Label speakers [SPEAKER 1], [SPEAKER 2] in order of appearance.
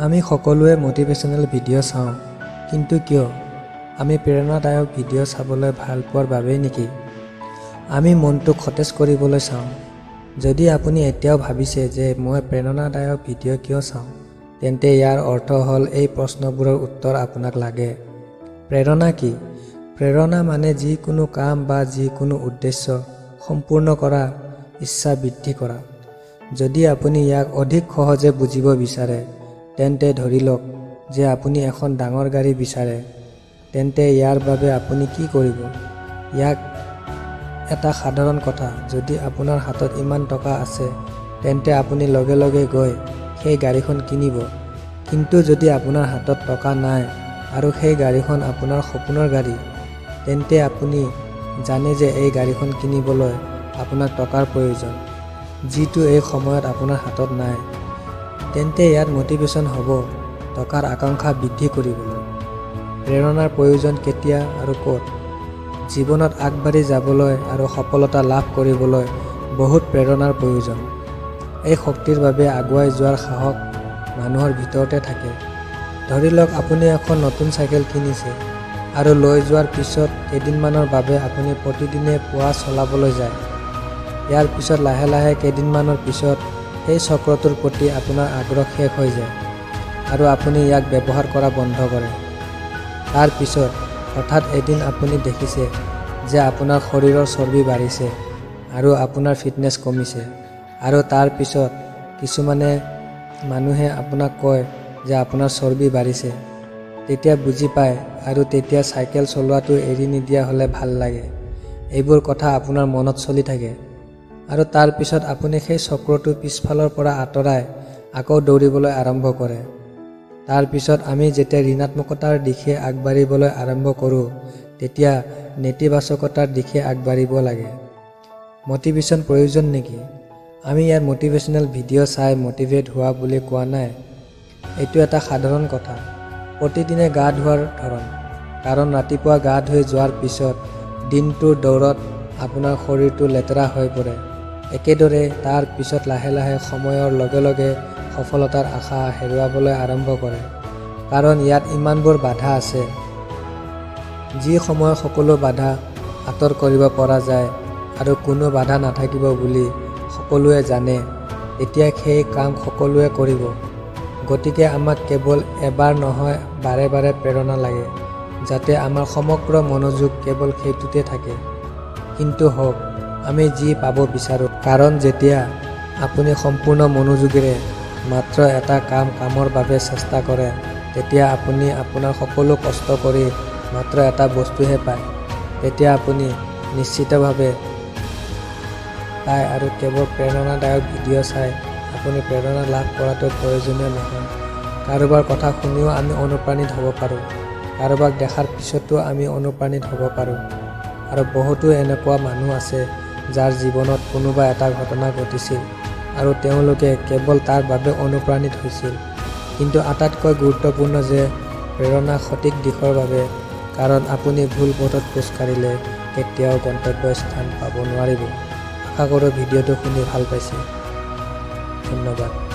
[SPEAKER 1] আমি সকলোৱে motivational video' চাওঁ, কিন্তু কিয়? আমি প্ৰেৰণাদায়ক ভিডিঅ' চাবলৈ ভাল পোৱাৰ বাবেই নেকি? আমি মনটোক সতেজ কৰিবলৈ চাওঁ। যদি আপুনি এতিয়াও ভাবিছে যে মই প্ৰেৰণাদায়ক ভিডিঅ' কিয় চাওঁ, তেন্তে ইয়াৰ অৰ্থ হ'ল এই প্ৰশ্নবোৰৰ উত্তৰ আপোনাক লাগে। প্ৰেৰণা কি? প্ৰেৰণা মানে যিকোনো কাম বা যিকোনো উদ্দেশ্য সম্পূৰ্ণ কৰাৰ ইচ্ছা বৃদ্ধি কৰা। যদি আপুনি ইয়াক অধিক সহজে বুজিব বিচাৰে, তেন্তে ধৰি লওক যে আপুনি এখন ডাঙৰ গাড়ী বিচাৰে, তেন্তে ইয়াৰ বাবে আপুনি কি কৰিব? ইয়াক এটা সাধাৰণ কথা, যদি আপোনাৰ হাতত ইমান টকা আছে, তেন্তে আপুনি লগে লগে গৈ সেই গাড়ীখন কিনিব। কিন্তু যদি আপোনাৰ হাতত টকা নাই আৰু সেই গাড়ীখন আপোনাৰ সপোনৰ গাড়ী, তেন্তে আপুনি জানে যে এই গাড়ীখন কিনিবলৈ আপোনাক টকাৰ প্ৰয়োজন, যিটো এই সময়ত আপোনাৰ হাতত নাই। তেন্তে ইয়াত মটিভেশ্যন হ'ব টকাৰ আকাংক্ষা বৃদ্ধি কৰিবলৈ। প্ৰেৰণাৰ প্ৰয়োজন কেতিয়া আৰু ক'ত? জীৱনত আগবাঢ়ি যাবলৈ আৰু সফলতা লাভ কৰিবলৈ বহুত প্ৰেৰণাৰ প্ৰয়োজন। এই শক্তিৰ বাবে আগুৱাই যোৱাৰ সাহস মানুহৰ ভিতৰতে থাকে। ধৰি লওক আপুনি এখন নতুন চাইকেল কিনিছে আৰু লৈ যোৱাৰ পিছত কেইদিনমানৰ বাবে আপুনি প্ৰতিদিনে পুৱা চলাবলৈ যায়। ইয়াৰ পিছত লাহে লাহে কেইদিনমানৰ পিছত সেই চক্ৰটোৰ প্ৰতি আপোনাৰ আগ্ৰহ শেষ হৈ যায় আৰু আপুনি ইয়াক ব্যৱহাৰ কৰা বন্ধ কৰে। তাৰ পিছত হঠাৎ এদিন আপুনি দেখিছে যে আপোনাৰ শৰীৰৰ চৰ্বি বাঢ়িছে আৰু আপোনাৰ ফিটনেছ কমিছে আৰু তাৰ পিছত কিছুমানে মানুহে আপোনাক কয় যে আপোনাৰ চৰ্বি বাঢ়িছে। তেতিয়া বুজি পায় আৰু তেতিয়া চাইকেল চলোৱাটো এৰি নিদিয়া হ'লে ভাল লাগে, এইবোৰ কথা আপোনাৰ মনত চলি থাকে। আৰু তাৰ পিছত আপুনি সেই চক্ৰটো পিছফালৰ পৰা আঁতৰাই আকৌ দৌৰিবলৈ আৰম্ভ কৰে। তাৰ পিছত আমি যেতিয়া ঋণাত্মকতাৰ দিশে আগবাঢ়িবলৈ আৰম্ভ কৰোঁ, তেতিয়া নেতিবাচকতাৰ দিশে আগবাঢ়িব লাগে। মটিভেশ্যন প্ৰয়োজন নেকি? আমি ইয়াত মটিভেশ্যনেল ভিডিঅ' চাই মটিভেট হোৱা বুলি কোৱা নাই। এইটো এটা সাধাৰণ কথা, প্ৰতিদিনে গা ধোৱাৰ ধৰণ। কাৰণ ৰাতিপুৱা গা ধুই যোৱাৰ পিছত দিনটোৰ দৌৰত আপোনাৰ শৰীৰটো লেতেৰা হৈ পৰে। একেদৰে তাৰ পিছত লাহে লাহে সময়ৰ লগে লগে সফলতাৰ আশা হেৰুৱাবলৈ আৰম্ভ কৰে, কাৰণ ইয়াত ইমানবোৰ বাধা আছে। যি সময়ত সকলো বাধা আঁতৰ কৰিব পৰা যায় আৰু কোনো বাধা নাথাকিব বুলি সকলোৱে জানে, তেতিয়া সেই কাম সকলোৱে কৰিব। গতিকে আমাক কেৱল এবাৰ নহয়, বাৰে বাৰে প্ৰেৰণা লাগে, যাতে আমাৰ সমগ্ৰ মনোযোগ কেৱল সেইটোতে থাকে। কিন্তু হওক আমি যি পাব বিচাৰোঁ। কাৰণ যেতিয়া আপুনি সম্পূৰ্ণ মনোযোগেৰে মাত্ৰ এটা কামৰ বাবে চেষ্টা কৰে, তেতিয়া আপুনি আপোনাৰ সকলো কষ্ট কৰি মাত্ৰ এটা বস্তুহে পায়। তেতিয়া আপুনি নিশ্চিতভাৱে পায় আৰু কেৱল প্ৰেৰণাদায়ক ভিডিঅ' চাই আপুনি প্ৰেৰণা লাভ কৰাটো প্ৰয়োজনীয় নহয়। কাৰোবাৰ কথা শুনিও আমি অনুপ্ৰাণিত হ'ব পাৰোঁ। কাৰোবাক দেখাৰ পিছতো আমি অনুপ্ৰাণিত হ'ব পাৰোঁ। আৰু বহুতো এনেকুৱা মানুহ আছে যাৰ জীৱনত কোনোবা এটা ঘটনা ঘটিছিল আৰু তেওঁলোকে কেৱল তাৰ বাবে অনুপ্ৰাণিত হৈছিল। কিন্তু আটাইতকৈ গুৰুত্বপূৰ্ণ যে প্ৰেৰণা সঠিক দিশৰ বাবে, কাৰণ আপুনি ভুল পথত খোজ কাঢ়িলে কেতিয়াও গন্তব্যস্থান পাব নোৱাৰিব। আশা কৰোঁ ভিডিঅ'টো শুনি ভাল পাইছে। ধন্যবাদ।